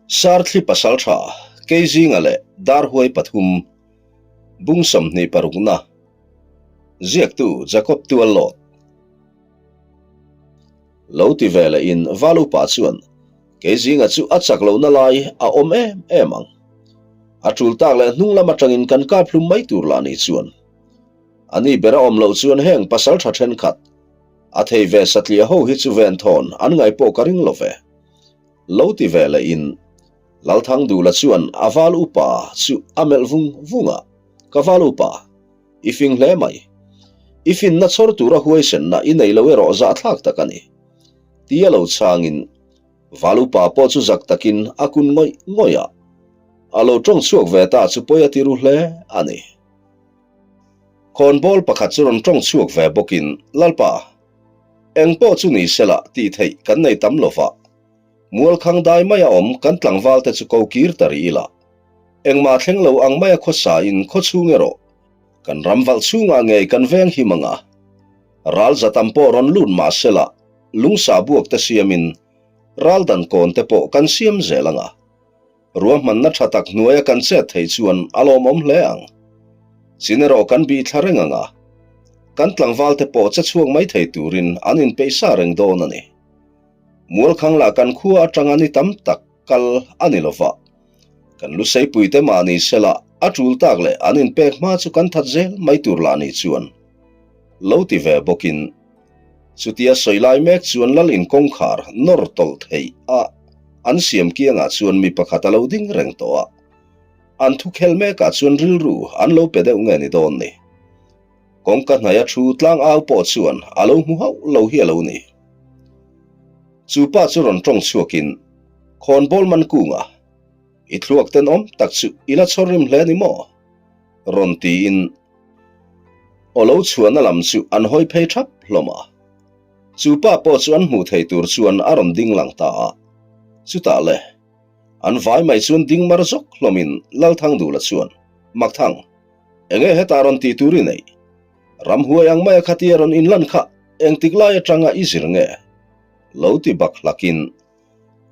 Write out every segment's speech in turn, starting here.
Sarthli pasaltha Keizinga leh Darhuai pathum bung 26na ziaktu Jacob Tuallawt lo ti ve leh in Valupa chuan Keizinga chu a chak lohna lai a awm em em ang. A tul tak leh hnung lam atangin kan kap hlum mai tur lah ni chuan ani ber a awm loh chuan heng pasaltha thenkhat a thei ve satliah ho hi chu venthawn an ngaih pawh ka ring lo ve. Lo ti ve leh in Lalthangdula chuan a val upa chu a melh vung vung a, Ka val upa, i fing hle mai. I finna chhawr tura huaisenna i nei lo erawh zahthlak tak a ni. Tia lo chhangin val upa pawh chu zak takin a kun ngawih ngawih a, a lo tawng chhuak ve ta chu pawi a ti ru hle a ni. Khawnbawl pakhat chu rawn tawng chhuak ve bawkin, Lalpa, Eng pawh chu ni sela tih theih kan nei tam lo va, Mualkhang dai maia awm kan tlangval te chu ko kir ta rih ila, engmah thleng lo ang maia khawsa in khaw chhung erawh kan ram valh chhungah ngei kan veng him ang a. Ral za tam pawh rawn lut mah sela lungsa buak te siamin ral dan kawn te pawh kan siam zel ang a. Ruahmanna tha tak hnuaia kan chet theih chuan a lawmawm hle ang. Chin erawh kan bih thla reng ang a, kan tlangvalte pawh che chhuak mai thei turin an inpeih sa reng dawn a ni. Mualkhang lah kan khua atanga ni tam tak kal a ni lova, kan luseipuite mahni sela a tul tak leh an inpek hma chu kan that zel mai tur lah ni chuan lo ti ve bawkin Chutia sawi lai mek chuan lal in kawngkhar nawr tawlh theih a an siam kiangah chuan mi pakhat a lo ding reng tawh a. An thu khel mekah chuan rilru an lo pe deuh nge ni dawn ni. Kawngka hnaia thu tlang au pawh chuan a lo hmu hauh lo hi a lo ni. Chu pa chu rawn tawng chhuakin khawnbawl man kunga i thluak tenawm tak chu i la chhawr rim hle ni maw? Rawn tiin Aw lo chhuahna lam chu an hawi phei thap hlawm a. Chu pa pawh chu an hmuh thei tur chuan a rawn ding lang ta a. Chutah le, an vai mai chuan ding mar zawk hlawmin Lalthangdula chuan, Makthang, enge hetah rawn tih tur i neih? Ramhuai ang maia khatia rawn inlan kha engtik lai atanga i zir nge? Lo ti bak hlakin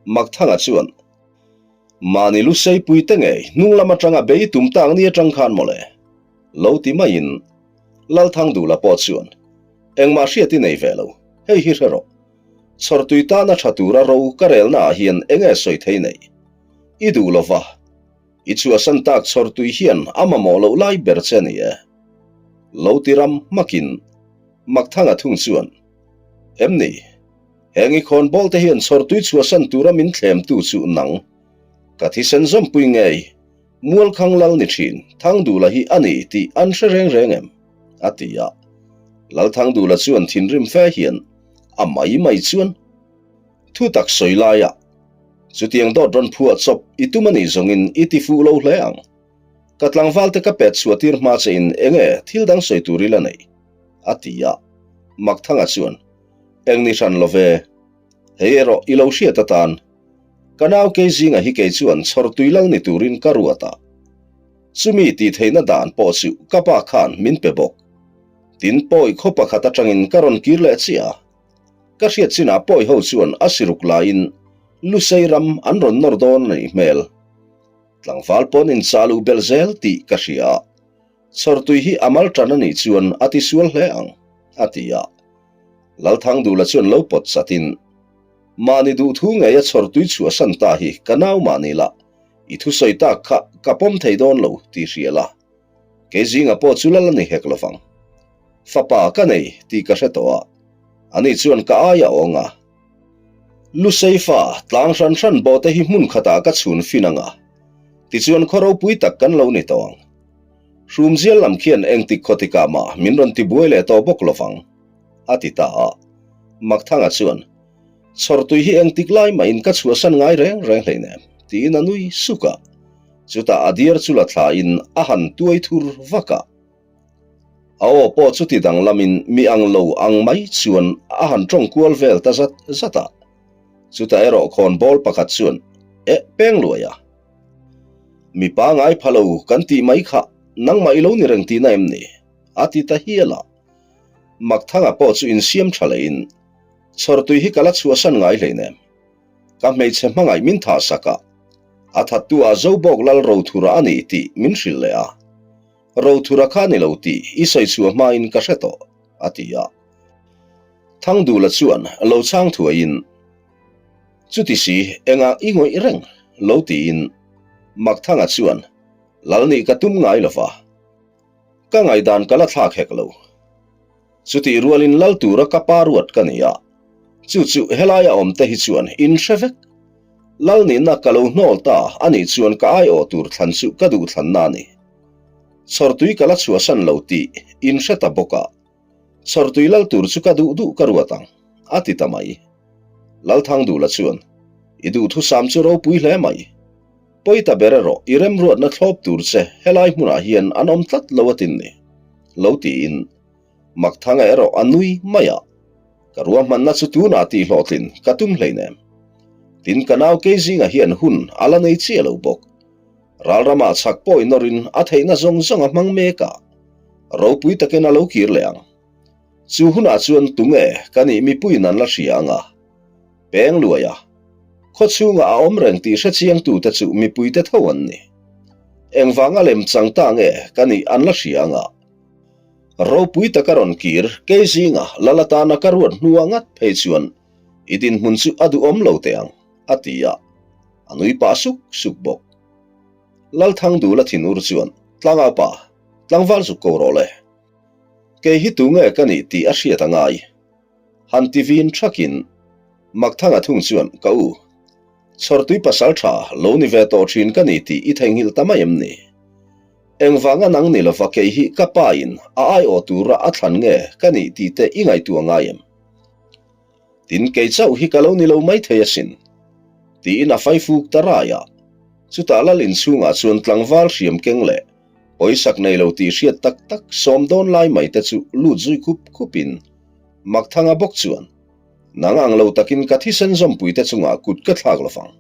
Makthanga chuan, Mahni lu seipui te ngei hnung lam atanga bei tum tak ni atang khan mawle. Lo ti maiin Lalthangdula pawh chuan engmah hriat i nei ve lo, hei hi hre rawh. Chhawrtui tana tha tura ro ka relna ah hian enge sawi thei nei? I duh lova, i chhuahsan tak chhawrtui hian a mamawh loh lai ber che ni e. Lo ti ram hmakin Makthanga thung chuan, Em ni? Heng i khawnbawl te hian chhawrtui chhuahsan tura min thlemtu chu nang. Ka thisen zawmpui ngei, Mualkhang lal ni thin, Thangdula hi a ni tih an hre reng reng em? a ti a. Lal Thangdula chuan thinrim fe hian a mai mai chuan thu tak sawi laiah, Chutiang dawt rawn phuah chawp i tum a nih zawngin i ti fuh lo hle ang. Ka tlangval te ka pet chhuah tir hma che in enge thil dang sawi tur i la nei? a ti a. Makthanga chuan, Eng ni hran lo ve, hei erawh i lo hriat atan ka nau kei zinga hi kei chuan chhawr tui lal ni turin ka ruat a, chumi tih theihna dan pawh chu ka pa khan min pe bawk. Tin, pawi khaw pakhat atangin ka rawn kir leh chiah a, ka hriat chinah pawi ho chuan a siruk laiin Lusei ram an rawn nawr dawn a nih hmel. Tlangval pawn inchah luh belh zel tih ka hria a, Chhawrtui hi a mal tan a nih chuan a tisual hle ang, a ti a. Lalthangdula chuan lo pawt chatin, Mahni duhthu ngei a chhawrtui chhuahsan ta hi ka nau mahni la, i thusawi tak kha ka pawm thei dawn lo tih hria la, kei zinga pawh chu lal a ni hek lovang. Fapa ka nei tih ka hre tawh a, ani chuan ka ai a awng a. Luseifa tlang hran hran bawhte hi hmun khatah ka chhun fin ang a, tichuan khaw ropui tak kan lo ni tawh ang. Hrumzial lam khian engtik khawtikah mah min rawn tibuai leh tawh bawk lovang, a ti ta a. Makthanga chuan, Chhawrtui hi engtik lai mahin ka chhuahsan ngai reng reng hleinem, tiin a nui suk a. Chutah a diar chu la thlain a han tuai thur vak a. A aw pawh chuti danglamin mi ang lo ang mai chuan a han tawng kual vel ta zat zat a. Chutah erawh khawnbawl pakhat chuan, Eh, peng luai a. Mi pangai pha lo kan tih mai kha nangmah i lo ni reng tihna em ni? a ti ta hial a. Makthanga pawh chu insiam tha lehin, Chhawrtui hi ka la chhuahsan ngai hleinem. Ka hmeichhe hmangaih min thah sak a. A thattu ah Zobawk Lal Rothura a ni tih min hrilh leh a. Rothura kha ni lo tih i sawi chhuah hmain ka hre tawh, a ti a. Thangdula chuan lo chhang thuaiin, Chuti si, engah i ngawih reng? lo tiin Makthanga chuan, Lal nih ka tum ngai lo va, ka ngaihdan ka la thlak hek lo. Chutih rualin lal tura ka pa ruat ka ni a, chu chu helaia awmte hi chuan in hre vek. Lal nihna ka lo hnawl ta a nih chuan ka aiawh tur thlan chu ka duh thlanna a ni. Chhawrtui ka la chhuahsan lo tih in hre ta bawk a, Chhawrtui lal tur chu ka duh duh ka ruat ang, a ti ta mai. Lalthangdula chuan, I duhthusam chu ropui hle mai. Pawi ta ber erawh i remruatna thlawp tur che helai hmunah hian an awm tlat lo a tin ni, lo tiin Makthanga erawh a nui mai a. Ka ruahmanna chu tunah tih hlawhtlin ka tum hleinem. Tin ka nau kei zingah hian hun a la nei chiah lo bawk. Ralramah chhak pawh inawrin a theihna zawng zawng a hmang mek a, ropui takin a lo kir leh ang. Chu hunah chuan tunge ka nih mipuiin an la hria ang a? Peng luai a, khaw chhungah a awm reng tih hre chiangtute chu mipuite tho an ni. Engvanga lem chang ta nge ka nih an la hria ang a? Ropui taka rawn kir kei zinga lal atana ka ruat hnua ngat phei chuan i dinhmun chu a duhawm lo teh ang, a ti a, a nui pah suk suk bawk. Lalthangdula thinur chuan, Tlangaupa, tlangval zuk ko rawh le. Kei hi tunge ka nih tih a hriat a ngai. Han ti vin thakin Makthanga thung chuan, Ka u, chhawrtui pasal tha lo ni ve tawh thin ka ni tih i theihnghilh ta mai em ni? Engvanga nang ni lova kei hi ka pa in a aiawh tura a thlan nge ka nih tih te i ngaihtuah ngai em? Tin, kei chauh hi ka lo ni lo mai thei asin, tiin a faifuk ta rai a. Chutah lal inchhungah chuan tlangval hriam keng leh Pawisak nei lo tih hriat tak tak sawm dawn lai mai te chu lut zui khup khupin Makthanga bawk chuan, Nang ang lo takin ka thisen zawmpuite chungah kut ka thlak lo vang.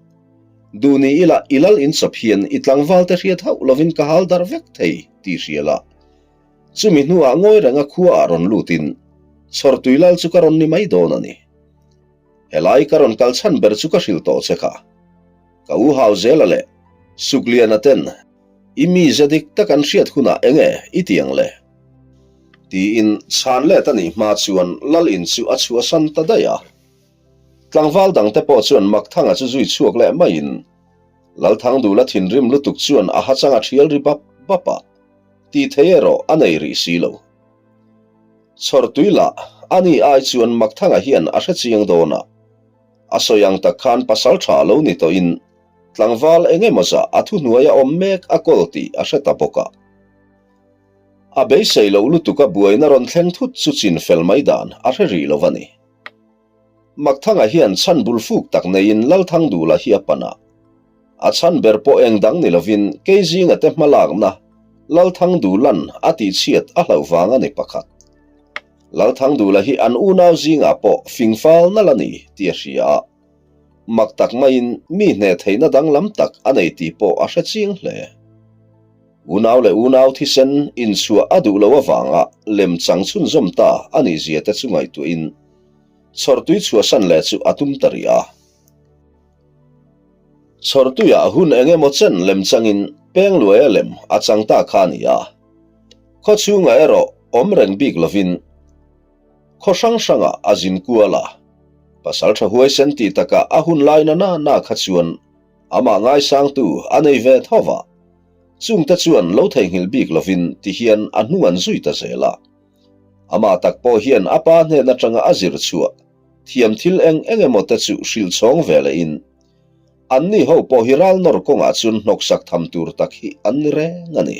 Duh ni ila i lal inchawp hian i tlangval te hriat hauh lovin ka hal darh vek thei tih hria la. Chumi hnuah ngawi renga khuaah rawn lutin Chhawrtui lal chu ka rawn ni mai dawn a ni. Helai ka rawn kal chhan ber chu ka hrilh tawh che kha. Ka u Hauzela leh Sukliana ten I mi ze dik tak an hriat hunah enge i ti ang le? Tiin chhan let a nih hma chuan Lal in chu a chhuahsan ta daih a. Tlangval dangte pawh chuan Makthanga chu zui chhuak leh maiin Lalthangdula thinrim lutuk chuan a hachang a thial ri bap bap a, tih thei erawh a nei rih si lo. Chhawrtui lah a ni ai chuan Makthanga hian a hre chiang dawn a, a sawi ang tak khan pasal tha lo ni tawhin Tlangval eng emaw zah a thuhnuai a awm mek a kawl tih a hre ta bawk a. A beisei loh lutuk a buaina rawn thleng thut chu chin fel mai dan a hre rih lo a ni. Makthanga hian chhan bul fuk tak neiin Lalthangdula hi a pan a. A chhan ber pawh eng dang ni lovin kei zinga te hmalakna Lalthangdula'n a tihchhiat a hlauh vang a ni pakhat. Lalthangdula hi an unau zingah pawh fingfal nalh a ni tih a hria a. Mak tak maiin mi hneh theihna danglam tak a nei tih pawh a hre chiang hle. Unau leh unau thisen inchhuah a duh loh avanga lem chang chhunzawm ta a nih zia te chu ngaihtuahin chhawrtui chhuahsan leh chu a tum ta rih a. Chhawrtuiah hun eng emaw chen lem changin Pengluaia lem a chang ta kha a ni a. Khaw chhungah erawh awm reng bik lovin Khaw hrang hrangah a zin kual a, pasal tha huaisen tih takah a hun lai na na na kha chuan amah ngaisangtu a nei ve tho va. Chungte chuan lo theihnghilh bik lovin ti hian a hnung an zui ta zel a. Amah tak pawh hian a pa hnen atanga a zir chhuah thiam thil eng eng emaw te chu hrilh chhawng ve lehin anni ho pawh hi ral nawr kawngah chuan hnawksak tham tur tak hi an ni reng a ni.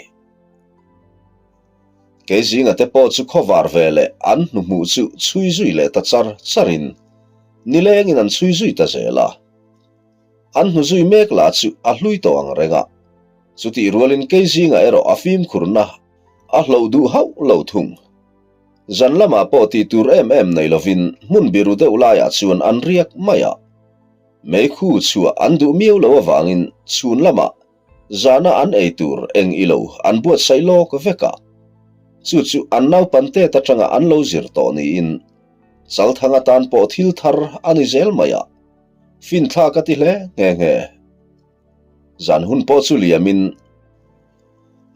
Kei zinga te pawh chu khawvar ve leh an hnuhmuh chu chhui zui leh ta char charin nilengin an chhui zui ta zel a. An hnu zui mek lah chu a hlui tawh ang reng a. Chutih rualin kei zinga erawh a fimkhurna a hloh duh hauh lo thung. Zan lamah pawh tih tur em em nei lovin hmun biru deuh laiah chuan an riak mai a. Meikhu chhuah an duh miau lo avangin chhun lamah Zana an ei tur eng ilo an buatsaih lawk vek a, chu chu an naupan tet atanga an lo zir tawh niin Chalthang atan pawh thil thar a ni zel mai a, finthlak a ti hle nghe nghe. Zan hun pawh chu liamin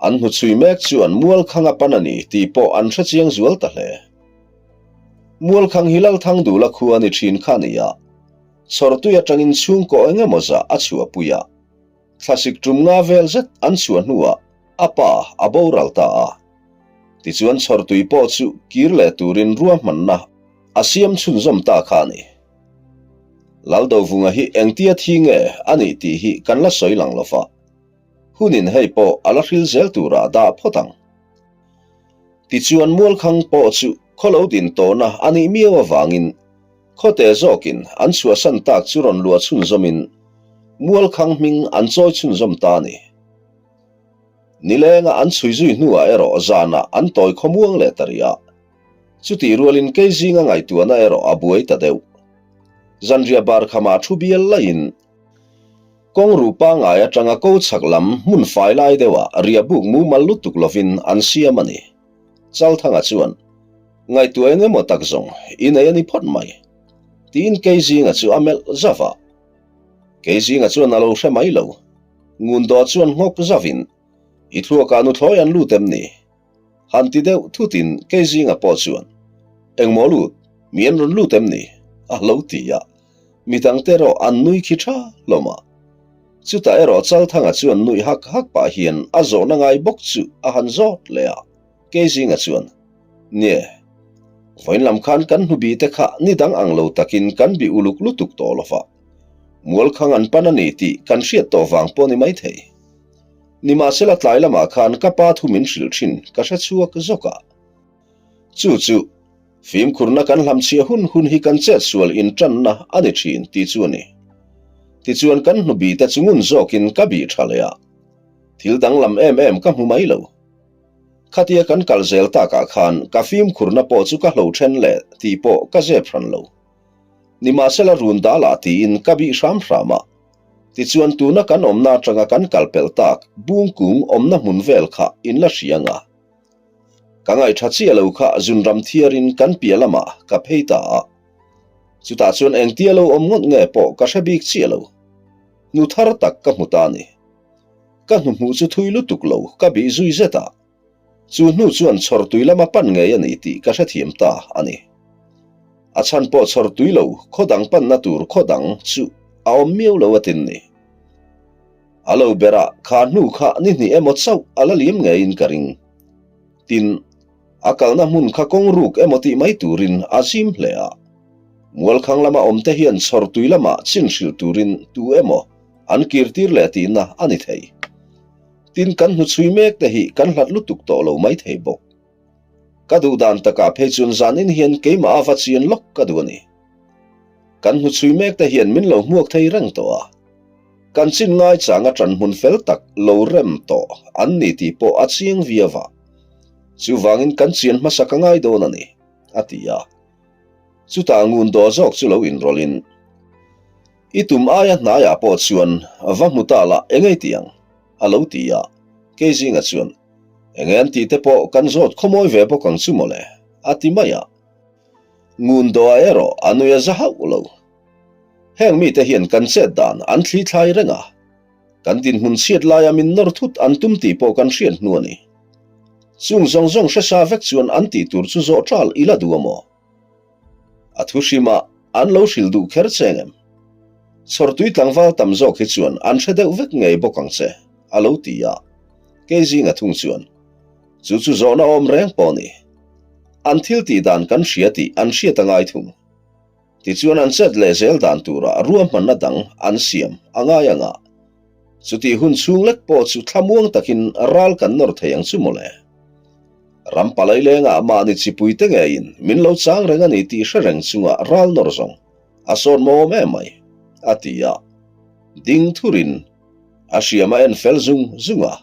an hnuchhui mek chuan Mualkhang a pan a ni tih pawh an hrechiang zual ta hle. Mualkhang hi Lalthangdula khua ni thin kha a ni a, chhawrtui atangin chhungkaw eng emaw zah a chhuahpui a, thlasik tum nga vel zet an chhuah hnuah a pa a boral ta a. Tichuan chhawrtui pawh chu kir leh turin ruahmanna a siam chhunzawm ta kha a ni. Laldovunga hi engtia thi nge a nih tih hi kan la sawi lang lo va, hunin hei pawh a la hril zel turah dah phawt ang. Tichuan Mualkhang pawh chu khaw lo din tawhna a nih miau avangin khawte zawkin an chhuahsan tak chu rawn luah chhunzawmin Mualkhang hming an chawi chhunzawm ta a ni. Nilenga an chhui zui hnuah erawh zanah an tawi khawmuang leh ta rih a. Chutih rualin kei zinga ngaihtuahna erawh a buai ta deuh. Zanriah bar khamah thu bial laiin kawng ruh pangngai atanga ko chhak lam hmun fai lai deuhah riah buk mumal lutuk lovin an siam a ni. Chalthanga chuan, Ngaihtuah eng emaw tak zawng i nei a ni phawt mai, tiin kei zinga chu a melh zauh a. Kei zinga chuan a lo hre mai lo. Ngundaw chuan nghawk zauhin, I thluakah nuthlawi an lut em ni? Han ti deuh thutin kei zinga pawh chuan, Engmaw lut, mi an rawn lut em ni? a lo ti a, midangte erawh an nui khi tha hlawm a. Chutah erawh Chalthanga chuan nuih hak hak pah hian a zawhna ngai bawk chu a han zawt leh a, kei zinga chuan, Nie, vawiin lam khan kan hnubi te kha ni dang ang lo takin kan bih uluk lutuk tawh lo va, mualkhang an pan a ni tih kan hriat tawh vang pawh ni maithei. Nimahsela tlai lamah khan ka pa thu min hrilh thin ka hre chhuak zawk a. Chu chu, fimkhurna kan hlamchhiah hun hun hi kan chetsual intanna a ni thin tih chu a ni. Tichuan kan hnubi te chu ngun zawkin ka bih tha leh a. Thil danglam em em ka hmu mai lo. Khatia kan kal zel takah khan ka fimkhurna pawh chu ka hlo then leh tih pawh ka zep hran lo. Nimahsela run dalah tiin ka bih hram hram a. Tichuan tuna kan awmna atanga kan kal pelh tak bung kung awmna hmun vel kha in la hria nga. Ka ngaihṭha chiah lo kha zunram thiarin kan piah lamah ka phei ta a. Chutah chuan engtia lo awm ngawt nge pawh ka hre bik chiah lo. Hnu thar tak ka hmu ta a ni. Ka hnuhmuh chu thui lutuk lo ka bih zui zet a. Chu hnu chuan chhawrtui lama pan ngei a ni tih ka hrethiam ta a ni. A chhan pawh chhawrtui lo khaw dang panna tur khaw dang chu a awm miau lo a tin ni. A lo berah kha hnu kha ni hnih emaw chauh a la liam ngeiin ka ring. Tin, a kalna hmun kha kawng ruk emaw tih mai turin a zim hle a. Mualkhang lama awmte hian chhawrtui lamah chin hrilh turin tu emaw an kirtir leh tihna a ni thei. Tin, kan hnuchhui mek te hi kan hlat lutuk tawh lo mai thei bawk. Ka duh dan takah phei chuan zanin hian keimah a va chian lawk ka duh a ni. Kan hnuchhui mek te hian min lo hmuak thei reng tawh a. Kan chin ngaichang a ṭan hmun fel tak lo rem tawh an ni tih pawh a chiang viau a. Chuvangin kan chian hmasa ka ngai dawn a ni, a ti a. Chutah ngun daw zawk chu lo inrawlhin, I tum aia hnaiah pawh chuan va hmu ta la engei ti ang? a lo ti a. Keizinga chuan, Enge an tih te pawh kan zawt khawmawi ve bawk ang chu mawle, a ti mai a. Ngun dawhah erawh a nui a za hauh lo. Heng mite hian kan chet dan an thli thlai reng a, kan dinhmun chhiat laia min nawr thut an tum tih pawh kan hriat hnu a ni. Chung zawng zawng hresa vek chuan an tih tur chu zawh ṭal i la duh a maw? A thu hrimah an lo hrilh duh kher che ngem? Chhawrtui tlangval tam zawk hi chuan an hre deuh vek ngei bawk ang che, a lo ti a. Kei zinga thung chuan, Chu chu zawhna awm reng pawh ni. An thil tih dan kan hria tih an hriat a ngai thung. Tichuan an chet leh zel dan turah ruahmanna dang an siam a ngai ang a. Chutih hun chhung lek pawh chu thlamuang takin ral kan nawr thei ang chu mawle. Ram palai lengah mahni chipuite ngeiin min lo chang reng a ni tih hre reng chunga ral nawr zawng a sawn mawm em mai, a ti a. Ding thurin a hriam a en fel zung zung a,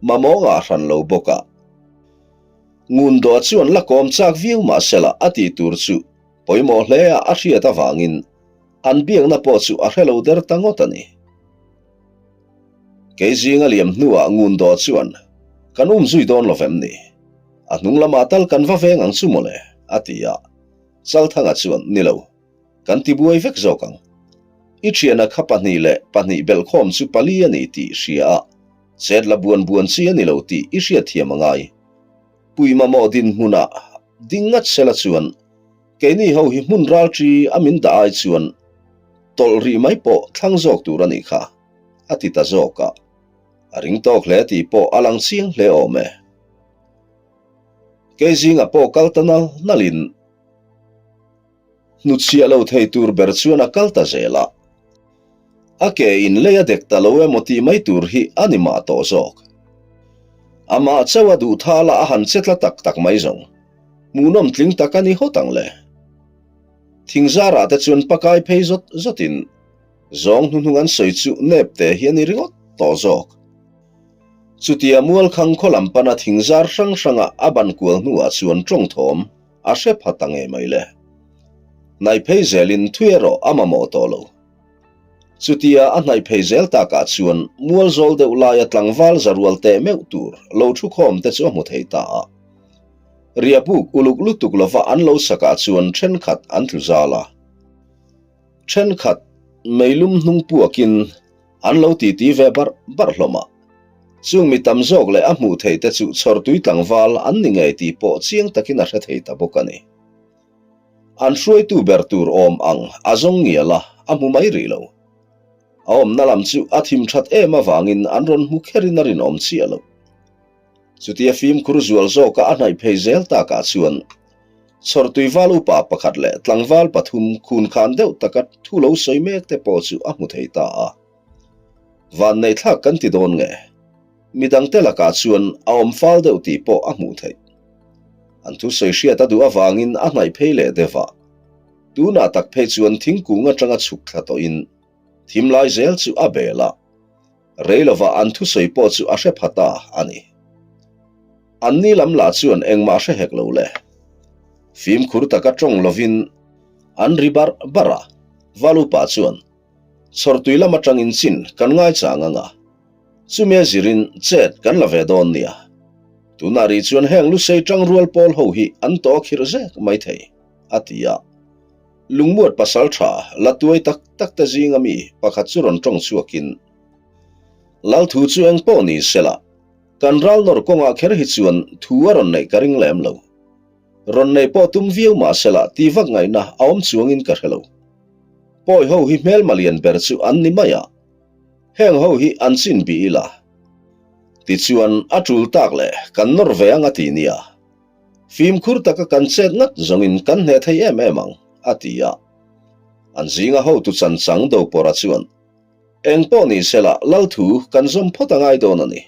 mamawngah a hran lo bawk a. Ngun dawh chuan la kawm chak viau mah sela a tih tur chu pawimawh hle a a hriat avangin an biakna pawh chu a hre lo der ta ngawt a ni. Kei zinga liam hnuah ngun dawh chuan, Kan um zui dawn lo vem ni? A hnung lamah tal kan va veng ang chu mawle, a ti a. Chalthanga chuan, Ni lo, kan ti buai vek zawk ang. I thiana kha pahnih leh pahnih belhkhawm chu pali a ni tih hria a, chet la buan buan chi a ni lo tih i hriatthiam a ngai. Pui mamawh dinhmunah ding ngat sela chuan keini ho hi hmun ralṭi a min dah ai chuan tawlh rih mai pawh thlang zawk tur a nih kha, a ti ta zawk a. A ring tawk hle tih pawh a lang chiang hle awm e. Kei zingah pawh kal ta nal nalin Hnutchhiah lo thei tur ber chuan a kal ta zel a. A ke in lei a dek ta lo emaw tih mai tur hi a ni mah tawh zawk. Amah chauh a duh thal a a han che tla tak tak mai zawng. Hmuhnawm tling tak a ni hawt ang le. Thingzarah te chuan pakai phei zawt zawtin zawng hnuhnung an sawi chu nep te hi a ni ringawt tawh zawk. Chutia Mualkhang khaw lam pana thingzar hrang hranga a ban kual hnuah chuan tawng thawm a hre pha ta ngei mai le. Hnaih phei zelin thui erawh a mamawh tawh lo. Chutia a hnaih phei zel takah chuan mual zawl deuh laia tlangval za rual teh meuh tur lo thu khawm te chu a hmu thei ta a. Riahbuk uluk lutuk lova an lo sakah chuan thenkhat an tlu zal a. Thenkhat meilum hnung puakin an lo titi ve barh barh hlawm a. Chung mi tam zawk leh a hmuh theih te chu chhawrtui tlangval an ni ngei tih pawh chiang takin a hre thei ta bawk a ni. An hruaitu ber tur awm ang a zawng ngial a, a hmu mai rih lo. A awmna lam chu a thim that em avangin an rawn hmu kherin a rinawm chiah lo. Chutia fimkhur zual zawka a hnaih phei zel takah chuan chhawrtui val upa pakhat leh tlangval pathum khunkhan deuh taka thu lo sawi mek te pawh chu a hmu thei ta a. Vanneih thlak kan ti dawn nge? Midangte lakah chuan a awm fal deuh tih pawh a hmuh theih. An thusawi hriat a duh avangin a hnaih phei leh deuh a. Tunah tak phei chuan thingkung atanga chhuk thla tawhin thim lai zel chu a bel a. Rei lovah an thusawi pawh chu a hre pha ta a ni. Anni lam lah chuan engmah hre hek lo le. Fimkhur taka tawng lovin an ri barh barh a, Valupa chuan Chhawrtui lam atangin chin kan ngaichang ang a, chumi a zirin chet kan la ve dawn nia. Tunah rih chuan heng lusei tangrual pawl ho hi an tawh khirh zek mai thei, a ti a. Lungmuat pasal tha la tuai tak tak te zinga mi pakhat chu rawn tawng chhuakin, Lalthu chu eng pawh ni sela, kan ral nawr kawngah kher hi chuan thu a rawn neih ka ring lem lo. Rawn neih pawh tum viau mah sela ti vak ngaihna a awm chuangin ka hre lo. Pawi ho hi hmelma lian ber chu an ni mai a, heng ho hi an chin bih ila. Tichuan a tul tak leh kan nawr ve ang a ti nia. Fimkhur taka kan chet ngat zawngin kan hneh thei em em ang, a ti a. An zinga hotu chan chang Dopawrha chuan, Eng pawh ni sela Lalthu kan zawm phawt a ngai dawn a ni.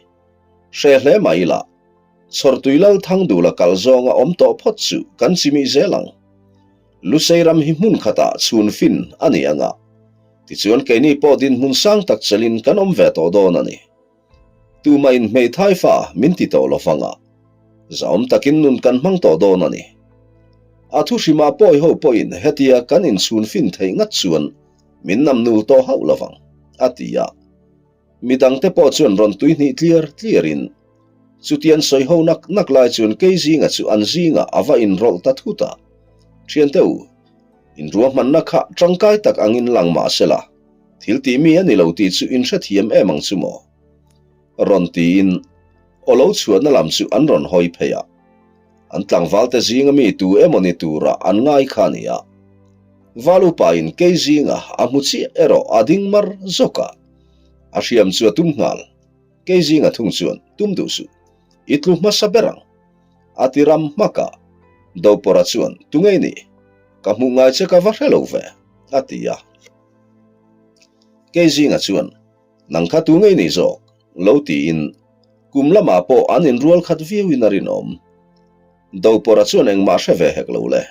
Hre hle mah ila, Chhawrtui Lalthangdula kal zawnga awm tawh phawt chu kan chimih zel ang. Lusei ram hi hmun khatah chhun fin a ni ang a, tichuan keini pawh dinhmun sang tak chelin kan awm ve tawh dawn a ni. Tumah in hmeithai fa min ti tawh lo vang a, zahawm takin nun kan hmang tawh dawn a ni. A thu hrimah pawi ho pawhin hetia kan inchhun fin theih ngat chuan min nam nul tawh hauh lo vang, a ti a. Midangte pawh chuan rawn tui hnih tliar tliarin chutian sawi ho nak nak lai chuan kei zinga chu an zingah a va inrawlh ta thut a. Thiante u, inruahmanna kha tangkai tak angin lang mah sela, thil tih mi a ni lo tih chu in hrethiam em ang chu maw? Rawn tiin aw lo chhuahna lam chu an rawn hawi phei a. An tlangvalte zinga mi tu emaw ni tura an ngai kha a ni a. Val upain kei zinga a hmu chiah erawh a ding mar zawk a. A hriam chu a tum nghal. Kei zinga thung chuan tum duh suh. I tlu hmasa ber ang. A ti ram hmak a. Dopawrha chuan, Tunge i nih? Ka hmuh ngai che ka va hre lo ve, a ti a. Kei zinga chuan, Nang kha tunge i nih zawk? lo tiin kum lamah pawh an inrual khat viauin a rinawm. Dopawrha chuan engmah hre ve hek lo le.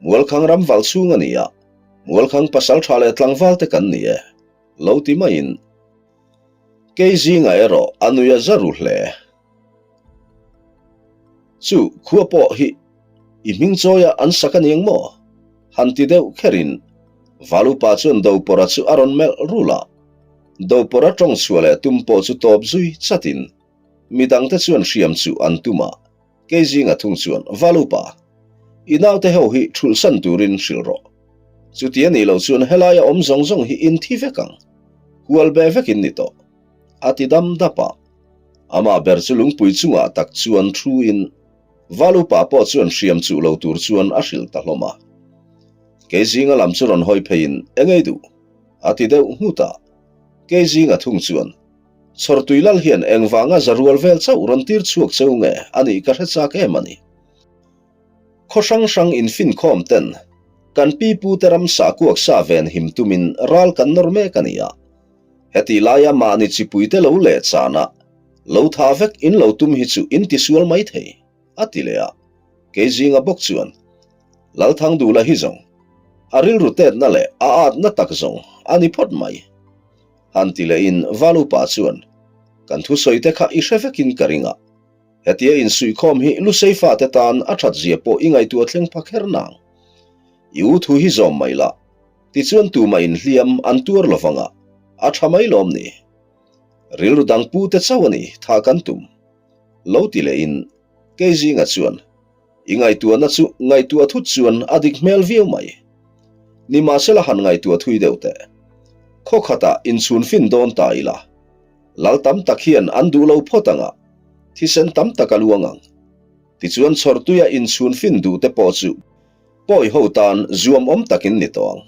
Mualkhang ram val chhung a ni a, Mualkhang pasal tha leh tlangval te kan ni e, lo ti maiin kei zingah erawh a nui a za ru hle. Chu khua pawh hi i hming chawia an sak a ni ang maw? Han ti deuh kherin Valupa chuan Dopawrha chu a rawn melh rul a. Dopawrha tawng chhuah leh tum pawh chu tawp zui chatin midangte chuan hriam chu an tum a. Kei zinga thung chuan, Valupa, i naute ho hi thulhsan turin hrilh rawh. Chuti a nih loh chuan helaia awm zawng zawng hi in thi vek ang, hual be vek in ni tawh, a ti dam dap a. Amah ber chu lungpui chungah tak chuan thu in Val upa pawh chuan hriam chuh lo tur chuan a hrilh ta hlawm a. Kei zinga lam chu rawn hawi pheiin engei duh? a ti deuh nghut a. Kei zinga thung chuan Chhawrtui lal hian engvanga za rual vel chauh rawn tir chhuak cheu nge a nih ka hre chak em a ni. Khaw hrang hrang infinkhawm ten kan pi pu te ramsa kuak sa ven him tumin ral kan nawr mek a ni a. Heti laia mahni chipui te lo leh chana lo tha vek in lo tum hi chu in tisual mai thei, a ti leh a. Kei zinga bawk chuan Lalthangdula hi zawng a rilru tetna leh a atna tak zawng a ni phawt mai. Han ti lehin Valupa chuan, Kan thusawi te kha i hre vekin ka ring a, hetia insuihkhawm hi Lusei fate tan a that zia pawh i ngaihtuah thleng pha kher nang. I u thu hi zawm mai la, tichuan tumah inhliam an tuar lo vang a, a tha mai lawm ni. Rilru dang pu te chauh a ni, tha kan tum. Lo ti lehin Kei zinga chuan, I ngaihtuahna chu ngaihtuah thut chuan a dik hmel viau mai. Nimahsela han ngaihtuah thui deuh teh. Khaw khatah inchhun fin dawn ta ila. Lal tam tak hian an duh lo phawt ang a, thisen tam tak a luang ang. Tichuan chhawrtuia inchhun fin duh te pawh chu pawi ho tan zuam awm takin ni tawh ang.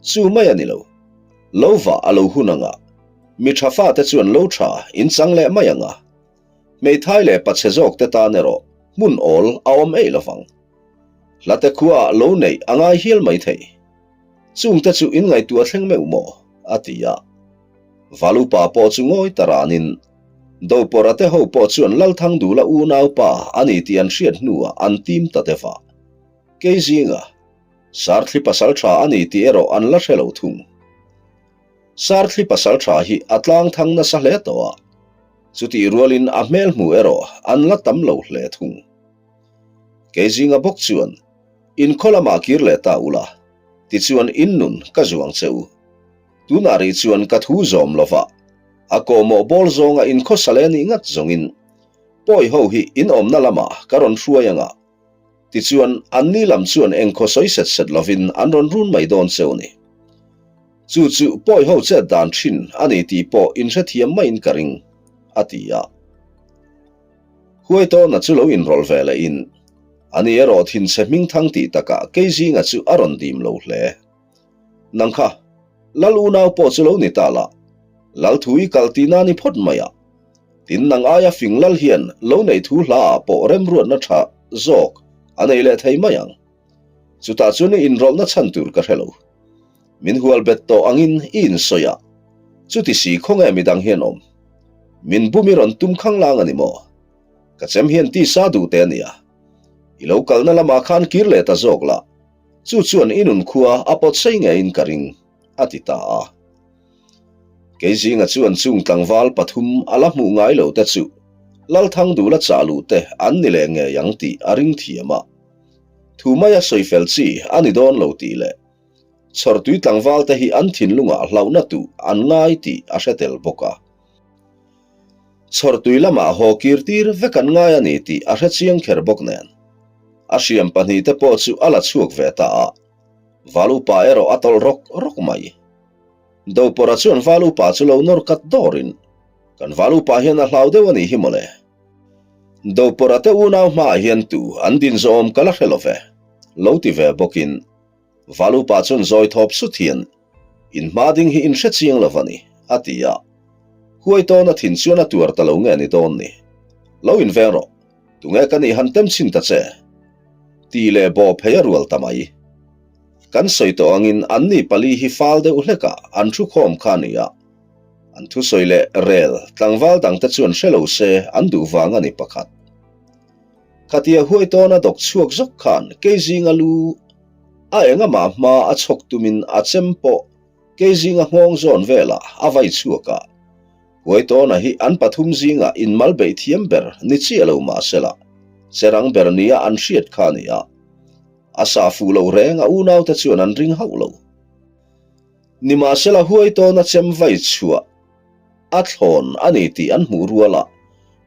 Chu mai a ni lo. Lo vah a lo hun ang a, mi tha fate chuan lo tha inchang leh mai ang a. Hmeithai leh pachhe zawk te tan erawh hmun awl a awm eih lovang. Hlate khuaah lo neih a ngai hial mai thei. Chungte chu in ngaihtuah thleng meuh maw? a ti a. Valupa pawh chu ngawi ta ranin Dopawrha te ho pawh chuan Lalthangdula unaupa a ni tih an hriat hnuah an tim ta deuh a. Kei zinga Sarthli pasal tha a ni tih erawh an la hre lo thung. Sarthli pasal tha hi a tlang thang nasa hle tawh a. Chutih rualin a hmel hmu erawh an la tam lo hle thung. Kei zinga bawk chuan, In khaw lamah kir leh ta ula, tichuan in nun ka zuang che u. Tunah rih chuan ka thu zawm lova, a kawhmawh bawl zawnga in khawsa leh nih ngat zawngin pawi ho hi in awmna lamah ka rawn hruai anga, Tichuan, anni lam chuan engkhaw sawi set set lovin an rawn run mai dawn cheu ni. Chu chu pawi ho chet dan thin a ni tih pawh inhrethiam maiin ka ring, a ti a. Huaitawna chu lo inrawlh ve lehin, Ani erawh thinchhe hmingthang tih takah kei zinga chu a rawn dim lo hle. Nang kha, Lal unau pawh chu lo ni ta la, Lal thu i kal tihna ni phawt mai a. Tin nang aia fing lal hian lo neih thu hla ah pawh remruatna tha zawk a nei leh thei mai ang. Chutah chuan i inrawlhna chhan tur ka hre lo. Min hual bet tawh angin i insawi a, chuti si khawnge midang hian awm. Min bum i rawn tum khanglang a ni maw? Ka chem hian tisa duh te a nia. I lo kalna lamah khan kir leh ta zawk la, chu chuan i nun khua a pawt sei ngeiin ka ring, a ti ta a. Kei zinga chuan chung tlangval pathum a la hmuh ngai lo te chu Lalthangdula chah luh te an ni leh ngei ang tih a ring thiam a. Thu maia sawi fel chi a ni dawn lo tih leh Chhawrtui tlangval te hi an thinlungah hlauhna tuh an ngai tih a hre tel bawk a. Chhawrtui lamah haw kir tir vek an ngai a ni tih a hre chiang kher bawk nen a hriam pahnihte pawh chu a la chhuak ve ta a. Val upa erawh a tawlh rawk rawk mai. Dopawrha chuan Val upa chu lo nawr kat dawrin, Kan Val upa hian a hlau deuh a nih hi mawle. Dopawrha te unau hmaah hian tu an din zawhawm ka la hre lo ve, lo ti ve bawkin Val upa chuan zawi thawp sut hian, In hma ding hi in hre chiang lo va ni, a ti a. Huai tawna thin chuan a tuar ta lo nge ni dawn ni. Lo inveng rawh, tunge ka nih han tem chhin ta che? Tih leh bawh phei a rual ta mai. Kan sawi tawh angin anni pali hi fal deuh hlekah an thu khawm kha a ni a, an thusawi leh rel tlangval dangte chuan hre lo se an duh vang a ni pakhat. Khatia huai tawna dawk chhuak zawk khan kei zinga lu a engamah hma a chhawk tumin a chem pawh kei zinga nghawng zawn velah a vai chhuak a, huai tawna hi an pathum zinga inmal beih thiam ber ni chiah lo mahsela cherang ber nia an hriat kha a ni a. A sa fuh loh reng a unaute chuan an ring hauh lo. Nimahsela huai tawna chem vai chhuah a thlawn a ni tih an hmuh rual a,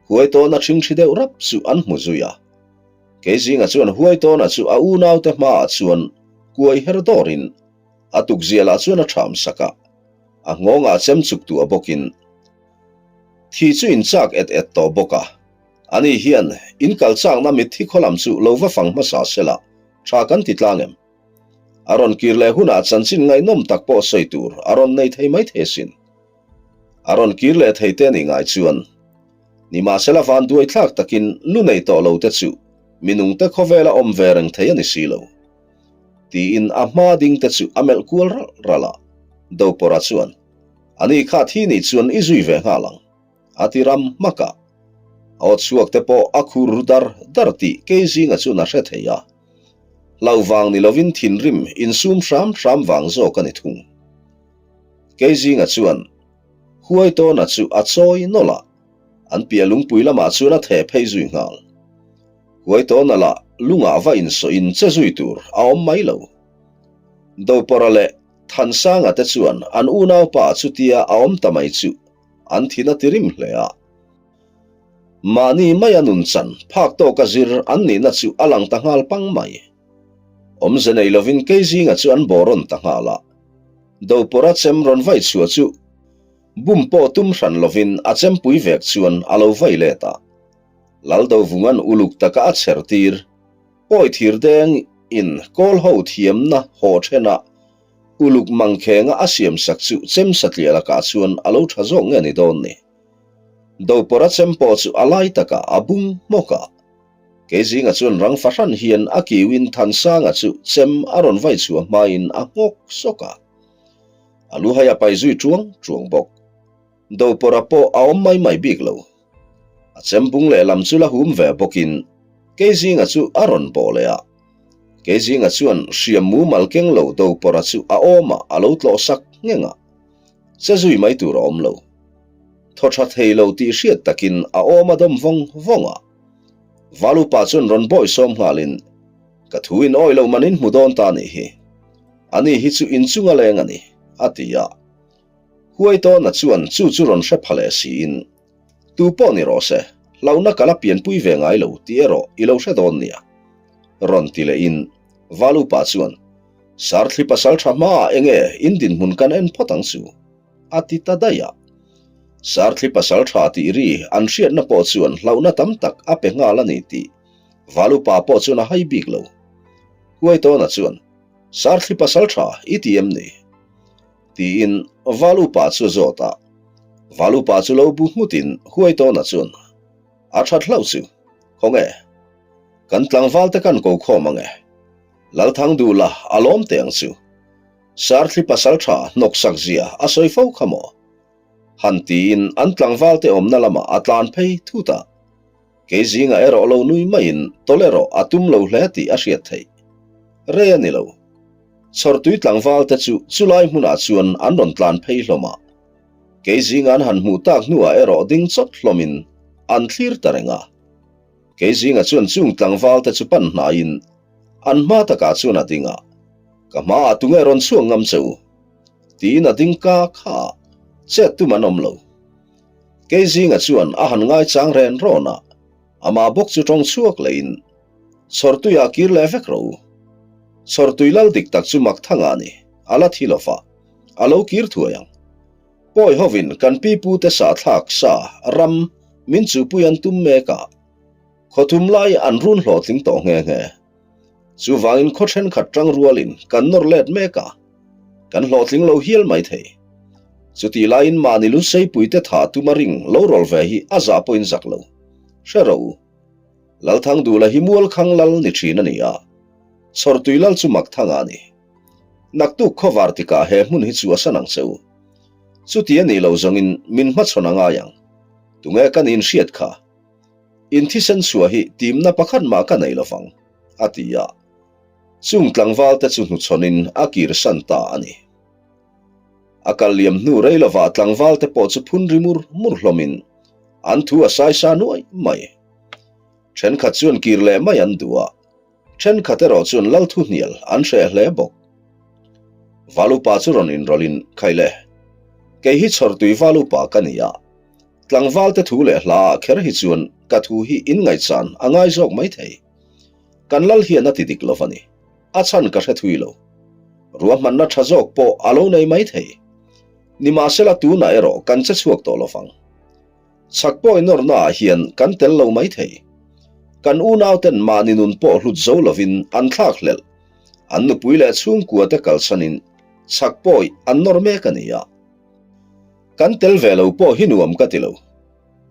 huai tawna ṭhingṭhi deuh rap chu an hmu zui a. Kei zinga chuan huai tawna chu a unaute hmaah chuan kuai her dawrin. A tukzia lah chuan a ṭham sak a, a nghawngah chem chuk tuah bawkin thi chu in chak et et tawh bawk a. Ani hian in kal chakna mitthi khaw lam chu lo va fang hmasa sela tha kan ti tlang em? A rawn kir leh hunah chanchin ngaihnawm tak pawh sawi tur a rawn nei thei mai thei asin. A rawn kir leh thei te nih ngai chuan nimahsela vanduai thlak takin lu nei tawh lo te chu minungte khawvela awm ve reng thei a ni si lo. Tiin a hma ding te chu a melh kual ralh ralh a, Dopawrha chuan, Ani kha thi nih chuan i zui ve nghal ang. A ti ram hmak a, a aw chhuak te pawh a khur ru dar dar tih kei zinga chuan a hre thei a. Hlau vang ni lovin thinrim insum hram hram vang zawk a ni thung. Kei zinga chuan huai tawna chu a chawi nawlh a, an piah lungpui lamah chuan a theh phei zui nghal. Huai tawna lah lungah va insawhin che zui tur a awm mai lo. Dopawrha leh Thansanga te chuan an unaupa chutia a awm ta mai chu an thin a ti rim hle a. Mahni maia nun chan phak tawka zir an nihna chu a lang ta nghal pang mai. Awmze nei lovin kei zinga chu an bawh rawn ta nghal a. Dopawrha chem rawn vai chhuah chu bum pawh tum hran lovin a chempui vek chuan a lo vai let a. Laldovunga'n uluk taka a chher tir. Pawi thir deng in kawl ho thiamna haw thena uluk mangkhenga a siam sak chu chem satliah lakah chuan a lo tha zawk nge ni dawn ni. Dopawrha chem pawh chu a lai takah a bung hmawk a. Keizinga chuan rang fahran hian a kiuin Thansanga chu chem a rawn vai chhuah hmain a nghawk sawk a. A lu hai a pai zui tuang tuang bawk. Dopawrha pawh a awm mai mai bik lo. A chembung lehlam chu la hum ve bawkin Keizinga chu a rawn bawh leh a. Keizinga chuan hriam mumal keng lo Dopawrha chu a awmah a lo tlawh sak ngheng a. Che zui mai tur a awm lo. Thaw tha thei lo tih hriat takin a awm a dawm vawng vawng a. Valupa chuan rawn bawisawm nghalin, Ka thu in awi lo man in hmu dawn ta nih hi. Ani hi chu inchunga leng a ni, a ti a. Huaitawna chuan chu chu rawn hre pha leh siin, Tu pawh ni rawh se, hlauhna ka la pianpui ve ngai lo tih erawh i lo hre dawn nia. Rawn ti lehin Valupa chuan, Sarthli pasal tha hmaah enge in dinhmun kan en phawt ang chu? a ti ta daih a. Sarthli pasal tha tih ri an hriatna pawh chuan hlauhna tam tak a pe nghal a ni tih Valupa pawh chuan a hai bik lo. Huaitawna chuan, Sarthli pasal tha i ti em ni? Tiin Valupa chu a zawt a. Valupa chu lo bu nghutin Huaitawna chuan, A that hlauh chu, khawnge? Kan tlangval te kan ko khawm ange. Lalthang duh la a lawm teh ang chu. Sarthli pasal tha hnawksak zia a sawi fo kha maw? Han tiin an tlangval te awmna lamah a tlan phei thut a. Kei zingah erawh lo nui maiin tawlh erawh a tum lo hle tih a hriat theih. Rei a ni lo. Chhawrtui tlangval te chu chulai hmunah chuan an rawn tlan phei hlawm a. Kei zingah an han hmuh tak hnuah erawh ding chawt hlawmin an thlir ta reng a. Kei zingah chuan chung tlangval te chu pan hnaiin an hma takah chuan a ding a, Ka hmaah tunge rawn chhuak ngam che u? tiin a ding ka kha a, chet tum an awm lo. Kei zinga chuan a han ngaichang ren rawn a, amah bawk chu tawng chhuak lehin, Chhawrtuiah kir leh vek rawh u. Chhawrtui lal dik tak chu mak thanga a ni, a la thi lova, a lo kir thuai ang. Pawi hovin kan pipute sahthlak sa ram min chuhpui an tum mek a, khawthum lai an run hlawhtling tawh nghe nghe. Chuvangin khaw thenkhat tang rualin kan nawr let mek a, kan hlawhtling lo hial mai thei. Chutih laiin mahni lu seipuite tha tuma ring lo rawl ve hi a zah pawhin zak lo. Hre rawh u. Lalthangdula hi Mualkhang lal ni thin a ni a, Chhawrtui lal chu Makthanga a ni. Naktuk khawvar tikah he hmun hi chu a san ang che u. Chuti a nih lo zawngin min hmachhawn a ngai ang. Tunge ka niin hriat kha? In thisen chhuah hi timna pakhat mah ka nei lovang, a ti a. Chung tlangval te chu hnuchhawnin a kirsan ta a ni. A kal liam hnu rei lovah tlangval te pawh chu phun ri mur mur hlawmin an thu a saisa nuai mai. Thenkhat chuan kir leh mai an duh a, thenkhat erawh chuan lal thu hnial an hreh hle bawk. Valupa chu rawn inrawlhin, Khaile, kei hi chhawrtui Valupa ka ni a, Tlangvalte thu leh hla ah kher hi chuan ka thu hi in ngaihchan a ngai zawk mai thei. Kan lal hian a ti dik lo a ni. A chhan ka hre thui lo. Ruahmanna tha zawk pawh a lo nei mai thei. Nimahsela tunah erawh kan che chhuak tawh lovang. Chhak pawi nawrnaah hian kan tel lo mai thei. Kan unauten mahni nun pawh hlut zo lovin an thlak hlelh. An nupui leh chhungkuate kalsanin chhak pawi an nawr mek a ni a. Kan tel ve lo pawh hi nuam ka ti lo.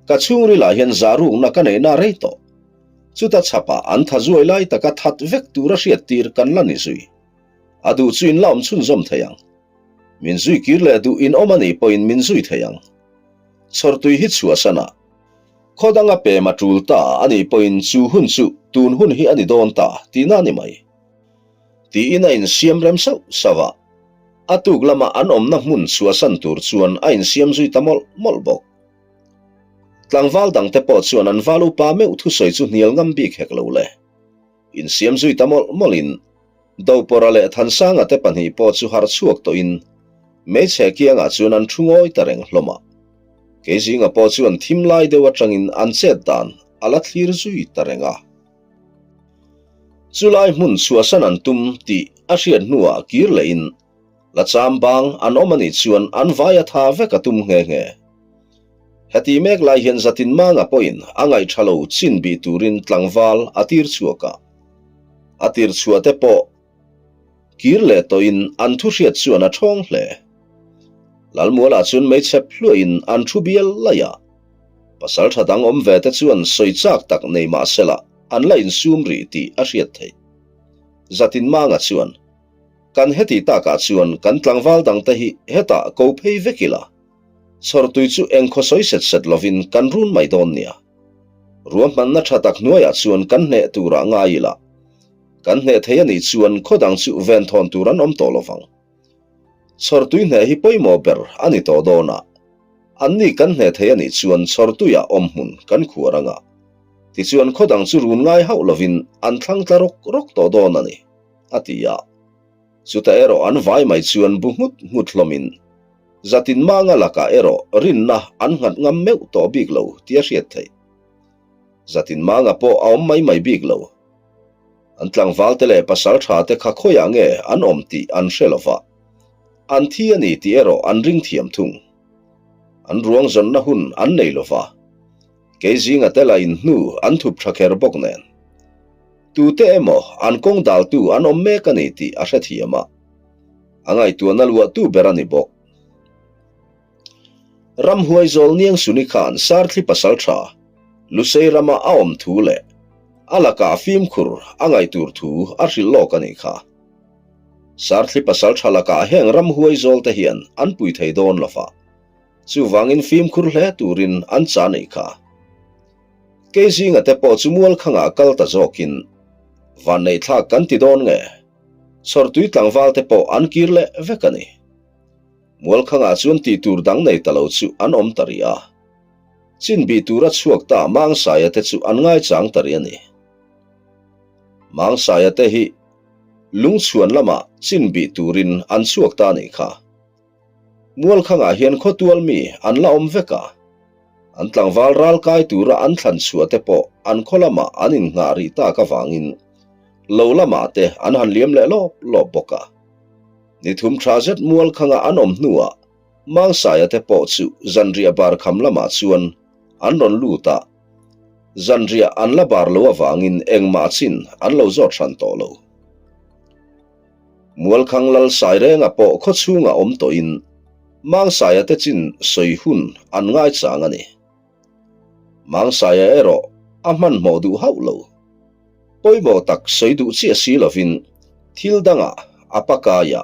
Ka chhungrilah hian zahrukna ka neihna rei tawh. Chuta chhapah an tha zuai lai taka that vek tura hriattir kan la ni zui. A duh chu in la awm chhunzawm thei ang. Min zui kir leh duh in awm a nih pawhin min zui thei ang. Chhawrtui hi chhuahsan a, khaw danga pem a tul ta a nih pawhin chu hun chu tun hun hi a ni dawn ta tihna a ni mai. Tiin a insiam rem sauh sauh a, a tuk lama an awmna hmun chhuahsan tur chuan a insiam zui ta mawlh mawlh bawk. Tlangval dangte pawh chuan an val upa meuh thusawi chu hnial ngam bik hek lo le. Insiam zui ta mawlh mawlhin Dopawrha leh Thansanga te pahnih pawh chu harh chhuak tawhin hmeichhe kiangah chuan an thu ngawi ta reng hlawm a. Keizinga pawh chuan thim lai deuh atangin an chet dan a la thlir zui ta reng a. Chulai hmun chhuahsan an tum tih a hriat hnuah kir lehin La cham bang an awm a nih chuan an vai a tha vek a tum nghe nghe. Heti mek lai hian Zatin Manga pawhin a ngaih tha lo chin bih turin tlangval a tir chhuak a. A tir chhuah te pawh kir leh tawhin an thu hriat chuan a thawng hle. Lalmualah chuan meichhep hluahin an thu bial laih a. Pasal tha dang awm ve te chuan sawi chak tak nei mah sela an la insum rih tih a hriat theih. Zatin Manga chuan Kan heti takah chuan kan tlangval dangte hi hetah ko phei vek ila, chhawrtui chu eng khaw sawi set set lovin kan run mai dawn nia. Ruahmanna tha tak hnuaiah chuan kan hneh turah ngai ila, kan hneh thei a nih chuan khaw dang chu venthawn tur an awm tawh lovang. Chhawrtui hneh hi pawimawh ber a ni tawh dawn a, anni kan hneh thei a nih chuan chhawrtuiah awm hmun kan khuar anga, tichuan khaw dang chu run ngai hauh lovin an thlang tla rawk rawk tawh dawn a ni. a ti a. Chutah erawh an vai mai chuan bu nghut nghut hlawmin Zatin Manga lakah erawh rinna an nghat ngam meuh tawh bik lo tih a hriat theih. Zatin Manga pawh a awm mai mai bik lo. An tlangvalte leh pasal tha te kha khawiah nge an awm tih an hre lo va, an thi a ni tih erawh an ring thiam thung. An ruang zawnna hun an nei lo va, kei zinga te lah in hnu an thup tha kher bawk nen. Tute emaw an kawng daltu an awm mek a ni tih a hrethiam a, a ngaihtuahna luahtu ber a ni bawk. Ramhuai zawl Niang Suni khan Sarthli pasal tha Lusei rama a awm thu leh a lakah fimkhur a ngaih tur thu a hrilh lawk a nih kha. Sarthli pasal tha lakah heng ramhuai zawl te hian an pui thei dawn lo va, chuvangin fimkhur hle turin an cha neih kha. Kei zinga te pawh chu mual khangah kal ta zawkin vanneih thlak kan ti dawn nge? Chhawrtui tlangval te pawh an kir leh vek a ni. Mual khangah chuan tih tur dang nei ta lo chu an awm ta rih a. Chin bih tura chhuak ta Mangsaia te chu an ngaichang ta rih a ni. Mangsaia te hi lungchhuan lamah chin bih turin an chhuak ta a nih kha. Mualkhangah hian khawtual mi an la awm vek a, an tlangval ral kai tura an thlan chhuah te pawh an khaw lamah an innghah rih tak avangin lo lamah te an han liam leh lawp lawp bawk a. Ni thum tha zet Mualkhanga an awm hnuah Mangsaia te pawh chu zanriah bar kham lamah chuan an rawn lut a, zanriah an la bar lo avangin engmah chin an lo zawt hran tawh lo. Mualkhang Lal Sairenga pawh khaw chhungah awm tawhin Mangsaia te chin sawi hun an ngaichang a ni. Mangsaia erawh a hmanhmawh duh hauh lo. Pawimawh tak sawi duh chiah si lovin thil dangah a pakaia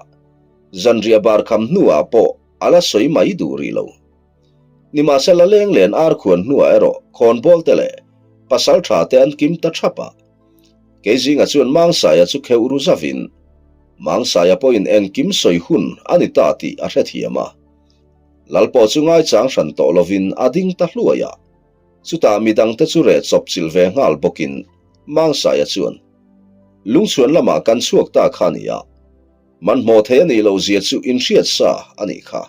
zanriah bar kham hnuah pawh a la sawi mai duh rih lo. Nimahsela lenglen ar khuan hnuah erawh khawnbawl te leh pasal tha te an kim ta thap a. Kei zinga chuan Mangsaia chu kheuh ru zavin, Mangsaia pawhin engkim sawi hun a ni ta tih a hrethiam a. Lal pawh chu ngaichang hran tawh lovin a ding ta hluai a. Chutah midangte chu reh chawp chilh ve nghal bawkin Mangsaia chuan, Lungchhuan lamah kan chhuak ta kha a ni a, manhmawh thei a nih loh zia chu inhriat sa a nih kha.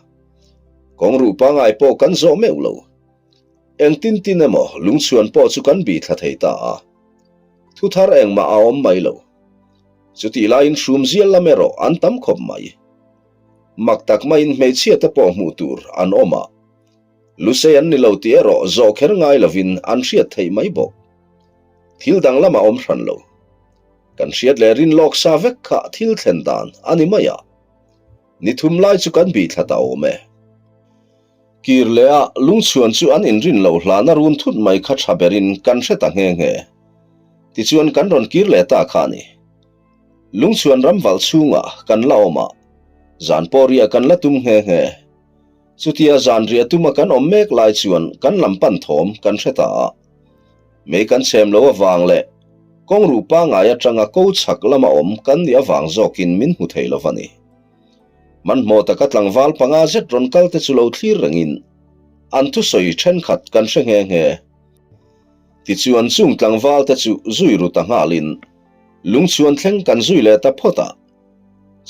Kawng ruh pangai pawh kan zawh meuh lo. Engtin tin emaw lungchhuan pawh chu kan bih thla thei ta a. Thu thar engmah a awm mai lo. Chutih laiin hrumzial lam erawh an tam khawp mai. Mak tak maiin hmeichhia te pawh hmuh tur an awm a. Lusei an ni lo tih erawh zawh kher ngai lovin an hriat theih mai bawk. Thil dang lamah awm hran lo. Kan hriat leh rin lawk sa vek kha thil thlen dan a ni mai a. Ni thum lai chu kan bih thla ta awm e. Kir leh a lungchhuan chu an inrin loh hlana run thut mai kha tha berin kan hre ta nghe nghe. Tichuan kan rawn kir leh ta kha a ni. Lungchhuan ram valh chhungah kan la awm a, zan pawh riah kan la tum nghe nghe. Chutia zan riah tuma kan awm mek lai chuan kan lam pan thawm kan hre ta a. Mei kan chhem lo avang leh kawng ruh pangngai atanga ko chhak lama awm kan nih avang zawkin min hmu thei lo va ni. Hmanhmawh taka tlangval panga zet rawn kal te chu lo thlir rengin an thusawi thenkhat kan hre nghe nghe. Tichuan chung tlangval te chu zui ru ta nghalin lungchhuan thleng kan zui leh ta phawt a.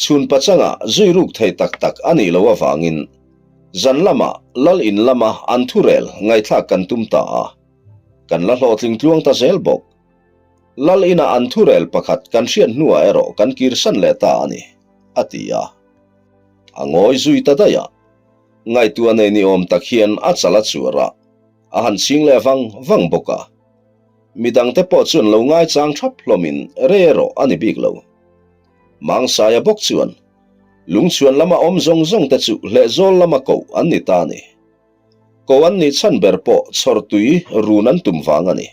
Chhun pachanga zui ruk thei tak tak a nih loh avangin zan lama lal in lama an thurel ngaihthlak kan tum ta a, kan la hlawhtling tluang ta zel bawk. Lal ina an thurel pakhat kan hriat hnuah erawh kan kirsan leh ta a ni, a ti a. A ngawi zui ta daih a, ngaihtuah nei ni awm tak hian a chal a chuar a, a han ching leh vang vang bawk a. Midangte pawh chuan lo ngaichang thap hlawmin rei erawh a ni bik lo. Mangsaia bawk chuan lungchhuan lama awm zawng zawng te chu hlehzawl lama koh an ni ta a ni. Koh an nih chhan ber pawh chhawrtui run an tum vang a ni.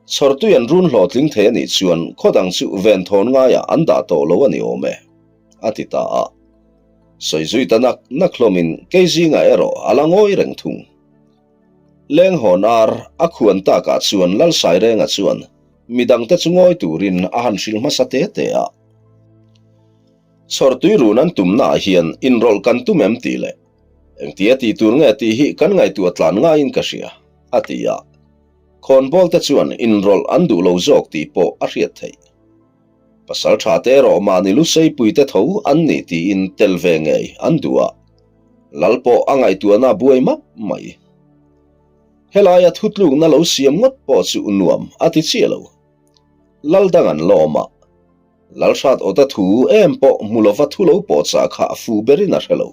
Chhawrtui an run hlawhtling thei a nih chuan khaw dang chu venthawn ngaiah an dah tawh lo a ni awm e, a ti ta a. Sawi zui ta nak nak hlawmin kei zingah erawh a la ngawi reng thung. Lenghawn ar a khuan takah chuan Lalsairenga chuan Midangte chu ngawi turin a han hrilh hmasa te te a. Chhawrtui run an tumnaah hian inrawlh kan tum em tih leh engtia tih tur nge tih hi kan ngaihtuah tlan ngaiin ka hria, a ti a. Khawnbawlte chuan inrawlh an duh lo zawk tih pawh a hriat theih. Pasal tha te erawh mahni luseipuite tho an nih tiin tel ve ngei an duh a. Lal pawh a ngaihtuahna a buai map mai. Helaia thutlukna lo siam ngawt pawh chu nuam a ti chiah lo. Lal dang an lawm a, Lalhrat awta thu em pawh hmu lova thu lo pawh chah kha a fuh berin a hre lo.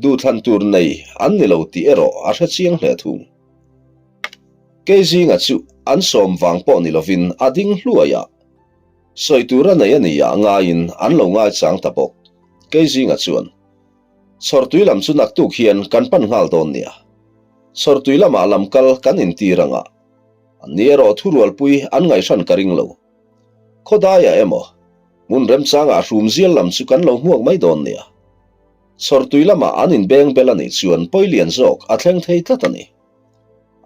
Duhthlan tur nei an ni lo tih erawh a hre chiang hle thung. Kei zinga chu an sawm vang pawh ni lovin a ding hluai a, sawi tur a nei a ni ah ngaiin an lo ngaichang ta bawk. Kei zinga chuan Chhawrtui lam chu naktuk hian kan pan nghal dawn nia. Chhawrtui lamah lam kal kan intir ang a, anni erawh thurualpui an ngaihhran ka ring lo. Khawdaiah emaw, hmun remchangah hrumzial lam chu kan lo hmuak mai dawn nia. Chhawrtui lamah an inbeng bel a nih chuan pawi lian zawk a thleng thei tlat a ni.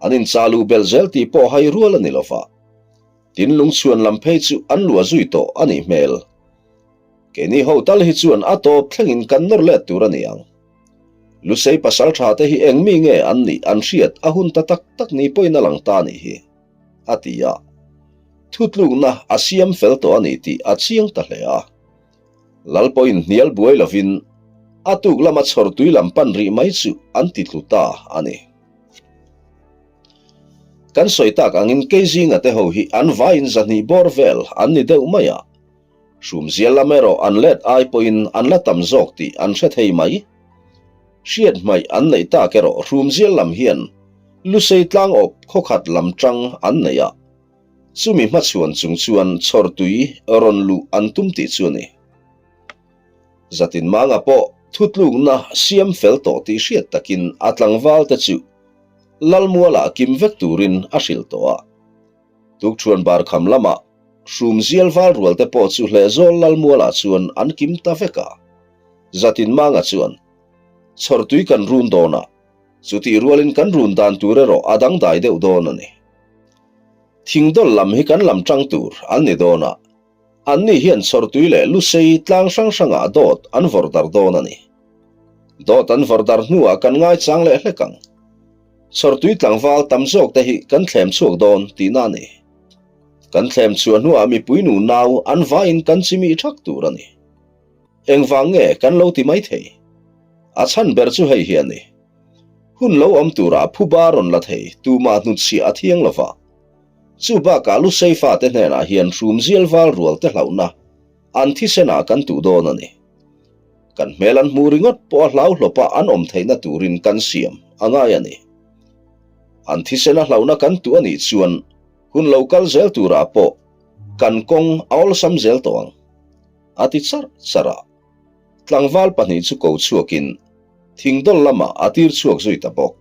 An inchah luh belh zel tih pawh hai rual a ni lova. Tin lungchhuan lam phei chu an luah zui tawh a nih hmel. Keini ho tal hi chuan a tawp thlengin kan nawr let tur a ni ang. Lusei pasal tha te hi eng mi nge an nih an hriat a hun ta tak tak ni pawhin a lang ta a nih hi, a ti a. Thutlukna a siam fel tawh a ni tih a chiang ta hle a. Lal pawhin hnial buai lovin a tuk lama chhawrtui lam pan rih mai chu an ti tlu ta a ni. Kan sawi tak angin kei zinga te ho hi an vaiin zahnih bawr vel an ni deuh mai a. Hrumzial lam erawh an let ai pawhin an la tam zawk tih an hre thei mai. Hriat hmaih an neih tak erawh hrumzial lam hian Lusei tlang awp khawkhat lam tang an nei a, chumi hmachhuan chung chuan chhawrtui rawn luh an tum tih chu a ni. Zatinmanga pawh thutlukna siam fel tawh tih hriat takin a tlangval te chu Lalmualah kim vek turin a hrilh tawh a. Tukṭhuan barkham lamah hrumzial val rual te pawh chu Hlehzawl Lalmualah chuan an kim ta vek a. Zatinmanga chuan, Chhawrtui kan run dawn a, chutih rualin kan run dan tur erawh a dangdai deuh dawn a ni. Thingdawl lam hi kan lam ṭang tur an ni dawn a, Anni hian chhawrtui leh lusei tlang hrang hrangah dawt an vawrh darh dawn a ni. Dawt an vawrh darh hnuah kan ngaichang leh hlek ang. Chhawrtui tlangval tam zawk te hi kan thlem chhuak dawn tihna a ni. Kan thlem chhuah hnuah mipui nu nau an vaiin kan chimih thak tur a ni. Engvang nge kan lo ti mai thei? A chhan ber chu hei hi a ni. Hun lo awm turah phuba rawn la thei tumah hnutchhiah a thiang lova. Chu bakah Lusei fate hnenah hian hrumzial val rual te hlauhna an thisenah kan tuh dawn a ni. Kan hmel an hmuh ringawt pawh a hlauhlawpa an awm theihna turin kan siam a ngai a ni. An thisena hlauhna kan tuh a nih chuan hun lo kal zel turah pawh kan kawng a awlsam zel tawh ang, a ti charh charh a. Tlangval pahnih chu ko chhuakin thingdawl lamah a tir chhuak zui ta bawk.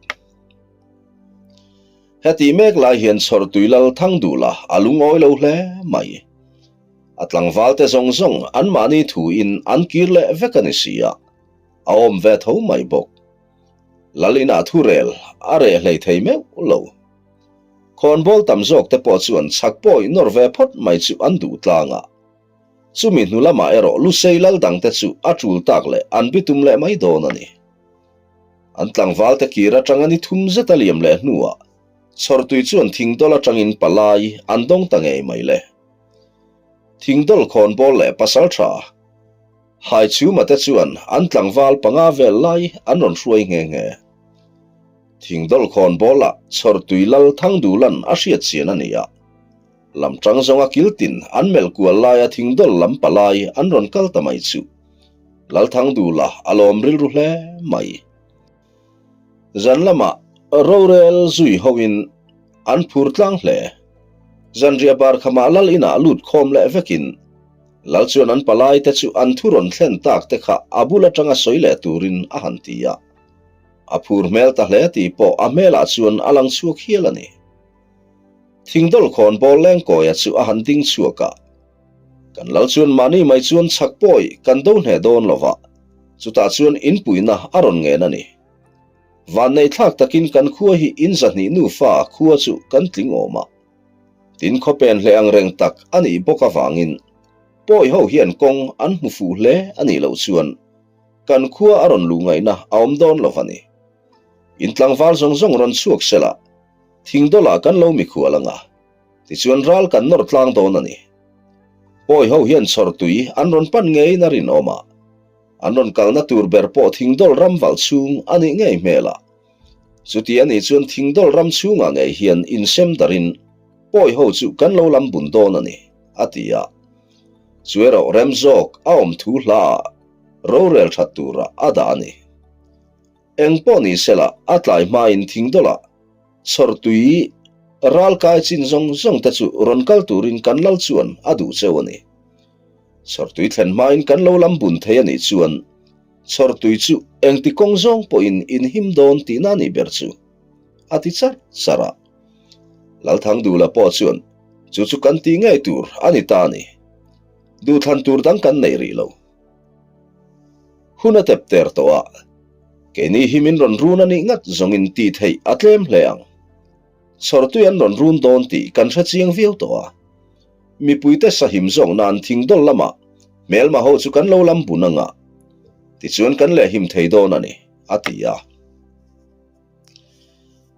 Heti mek lai hian Chhawrtui Lal Thangdula a lungawi lo hle mai. A tlangvalte zawng zawng anmahni thuin an kir leh vek a ni si a, a awm ve tho mai bawk. Lal inah thurel a reh hlei thei meuh lo. Khawnbawl tam zawk te pawh chuan chhak pawi nawr ve phawt mai chu an duh tlang a. Chumi hnu lamah erawh Lusei lal dangte chu a tul tak leh an bitum leh mai dawn a ni. An tlangvalte kir atanga ni thum zet a liam leh hnuah Chhawrtui chuan thingdawl atangin palai an dawng ta ngei mai le. Thingdawl khawnbawl leh pasaltha Haichhuma te chuan an tlangval panga vel lai an rawn hruai nghe nghe. Thingdawl khawnbawla Chhawrtui lal Thangdulan a hriat chian a ni a. Lam tang zawnga kiltin an melh kual laia thingdawl lam palai an rawn kal ta mai chu. Lalthangdula a lawm rilru hle mai. Zan lamah rorel zui hoin an phur tlang hle. Zanriah bar khamah lal inah lut khawm leh vekin Lal chuan an palai te chu an thu rawn thlen tak te kha a bul atanga sawi leh turin a han ti a. A phur hmel ta hle tih pawh a hmelah chuan a lang chhuak hial a ni. Thingdawl khawn bawl lengkawia chu a han ding chhuak a. Kan lal chuan mahni mai chuan chhak pawi kan do hneh dawn lo va, chutah chuan inpuina a rawn ngen a ni. Vanneih thlak takin kan khua hi in zahnih nufa khua chu kan tling awm a. Tin khawpen hle ang reng tak a nih bawk avangin pawi ho hian kawng an hmu fuh hle a nih loh chuan kan khua a rawn luh ngaihna a awm dawn lo va ni. In tlangval zawng zawng rawn chhuak sela thingdawlah kan lo mikhual ang a. Tichuan ral kan nawr tlang dawn a ni. Pawi ho hian chhawr tui an rawn pan ngeiin a rinawm a, an rawn kalna tur ber pawh thingdawl ram valh chhung a nih ngei hmel a. Chuti a nih chuan thingdawl ram chhungah ngei hian insem darin pawi ho chu kan lo lam bun dawn a ni, a ti a. Chu erawh rem zawk a awm thu hlaah rorel that turah a dah a ni. Eng pawh ni sela a tlai hmain thingdawlah Chhawrtui ral kai chin zawng zawng te chu rawn kal turin kan lal chuan a duh cheu a ni. Chhawrtui thlen hmain kan lo lam bun thei a nih chuan chhawrtui chu engti kawng zawng pawhin in him dawn tihna a nih ber chu, a ti charh charh a. Lalthangdula pawh chuan chu chu kan tih ngei tur a ni ta a ni. Duhthlan tur dang kan nei rih lo. Hun a tep ter tawh a, keini hi min rawn run a nih ngat zawngin tih theih a tlem hle ang. Chhawrtui an rawn run dawn tih kan hre chiang viau tawh a. Mipuite sahim zawk nan thingdawl lamah hmelma ho chu kan lo lam bun ang a, tichuan kan lehhim thei dawn a ni, a ti a.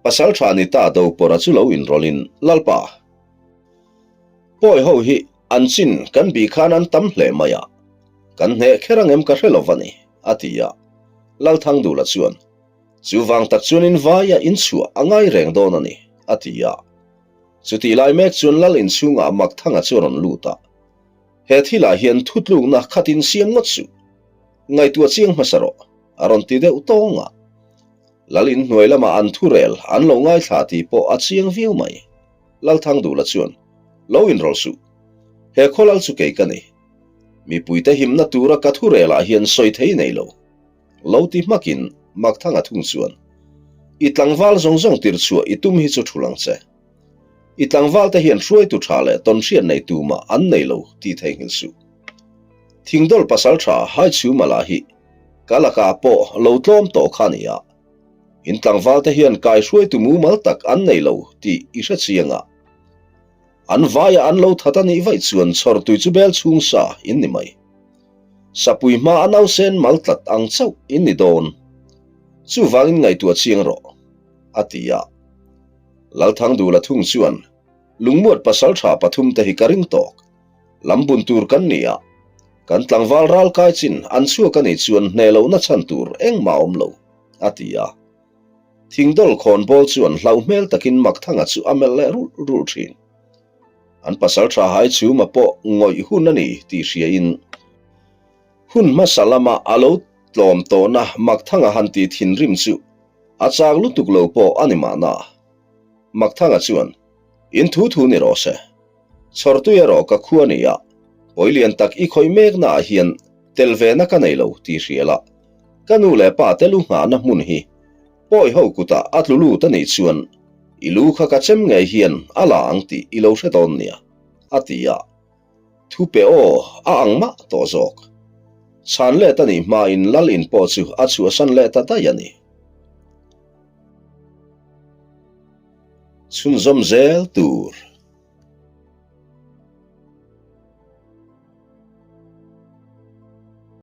Pasal tha ni ta Dopawrha chu lo inrawlhin, Lalpa! Pawi ho hi an chin kan bih khan an tam hle mai a, kan hneh kher ang em ka hre lo va ni, a ti a. Lalthangdula chuan, Chuvang tak chuan in vaia in chhuah a ngai reng dawn a ni, a ti a. Chutih lai mek chuan Lal inchhungah Makthanga chu a rawn lut a, He thilah hian thutlukna khatin siam ngawt suh, ngaihtuah chiang hmasa rawh, a rawn ti deuh tawng a. Lal inhnuai lamah an thurel an lo ngaithla tih pawh a chiang viau mai. Lalthangdula chuan, Lo inrawlh suh. He khawlal chu kei ka ni. Mipuite himna tura ka thurelah hian sawi thei nei lo. Lo ti hmakin Makthanga thung chuan, I tlangval zawng zawng tir chhuah i tum hi chu thul ang che. I tlangvalte hian hruaitu tha leh tawnhriat nei tumah an nei lo tih theihnghilh suh. Thingdawl pasal tha Haichhuma lah hi ka lakah pawh lo tlawm tawh kha a ni a. In tlangvalte hian kai hruaitu mumal tak an nei lo tih i hre chiang a. An vaia an lo that a nih vaih chuan chhawrtui chu bel chhung sa in ni mai. Sapui hma a nausen mal tlat ang chauh in ni dawn. Chuvangin ngaihtuah chiang rawh, a ti a. Lalthangdula thung chuan lungmuat pasaltha pathumte hi ka ring tawk. Lam bun tur kan ni a, kan tlangval ral kai chin an chhuak a nih chuan hneh lohna chhan tur engmah a awm lo, a ti a. Thingdawl khawnbawl chuan hlauh hmel takin Makthanga chu a melh leh rulh rulh thin. An pasalṭha Haichhuma pawh ngawih hun a ni tih hriain hun hmasa lama a lo tlawm tawhna Makthanga han tih thinrim chu a chak lutuk lo pawh a ni mahna. Makthanga chuan, In thu thu ni rawh se. Chhawrtui erawh ka khu a ni a, pawi lian tak i khawih meknaah hian tel vena ka nei lo tih hria la, ka nu leh pa te lu nghahna hmun hi pawi ho kutah a tlu lut a nih chuan i lu kha ka chem ngei hian a la ang tih i lo hre dawn nia, a ti a. Thu pe aw a ang mah tawh zawk. Chhan let a nih hmain lal in pawh chu a chhuahsan leh ta daih a ni. Chhunzawm zel tur.